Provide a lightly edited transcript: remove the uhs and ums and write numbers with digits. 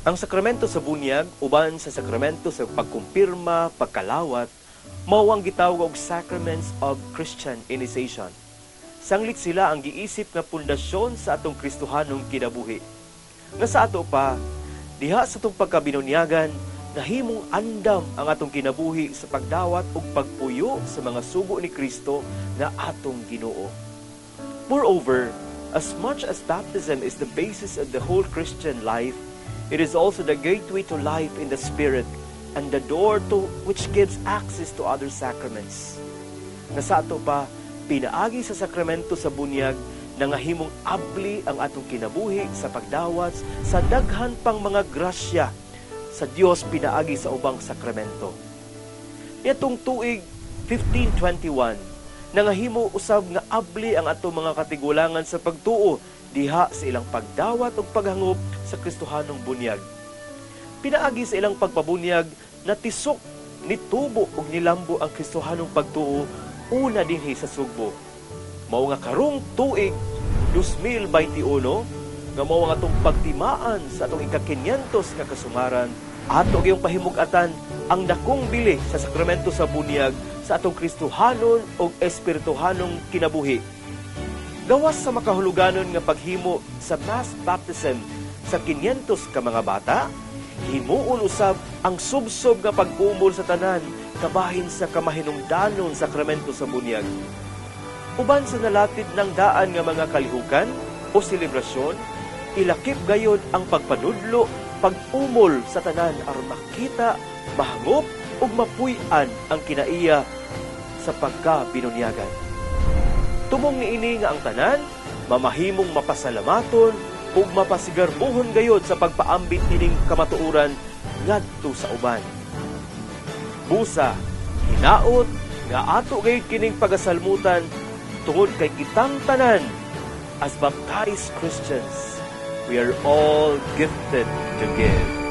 Ang sakramento sa bunyag uban sa sakramento sa pagkumpirma, pagkalawat, mao ang gitawag og sacraments of Christian initiation. Sanglit sila ang giisip nga pundasyon sa atong Kristohanong kinabuhi. Nga sa ato pa, diha sa atong pagkabinunyagan, nahimong andam ang atong kinabuhi sa pagdawat ug pagpuyo sa mga sugo ni Kristo nga atong Ginoo. Moreover, as much as baptism is the basis of the whole Christian life, it is also the gateway to life in the Spirit and the door to which gives access to other sacraments. Nga sa ato pa, pinaagi sa sakramento sa bunyag, nangahimong abli ang atong kinabuhi sa pagdawat sa daghan pang mga grasya sa Dios pinaagi sa ubang sakramento. Niadtong tuig 1521, nangahimo usab nga abli ang atong mga katigulangan sa pagtuo diha sa ilang pagdawat ug paghangop sa Kristohanong bunyag. Pinaagi sa ilang pagpabunyag, natisok, nitubo ug nilambo ang Kristohanong pagtuo una dinhi sa Sugbo. Mao nga karong tuig 2021 nga mao ang atong pagtimaan sa atong ika-500 nga kasumaran, ato gayong pahimug-atan ang dakong bili sa sakramento sa bunyag sa atong Kristohanon ug espirituhanong kinabuhi. Gawas sa makahuluganon nga paghimo sa mass baptism sa 500 ka mga bata, himuon usab ang subsob nga pag-umol sa tanan kabahin sa kamahinungdanon sakramento sa bunyag. Uban sa nalatid ng daan nga mga kalihukan o selebrasyon, ilakip gayod ang pagpanudlo, pag-umol sa tanan aron makita, mahangop ug mapuy-an ang kinaiya sa pagkabinunyagan. Tumong niini nga ang tanan mamahimong mapasalamaton ug mapasigarbuhon gayod sa pagpaambit ining kamatuoran ngadto sa uban. Busa, hinaot nga ato gayud kining pagasalmutan tungod kay kitang tanan as baptized Christians, we are all gifted to give.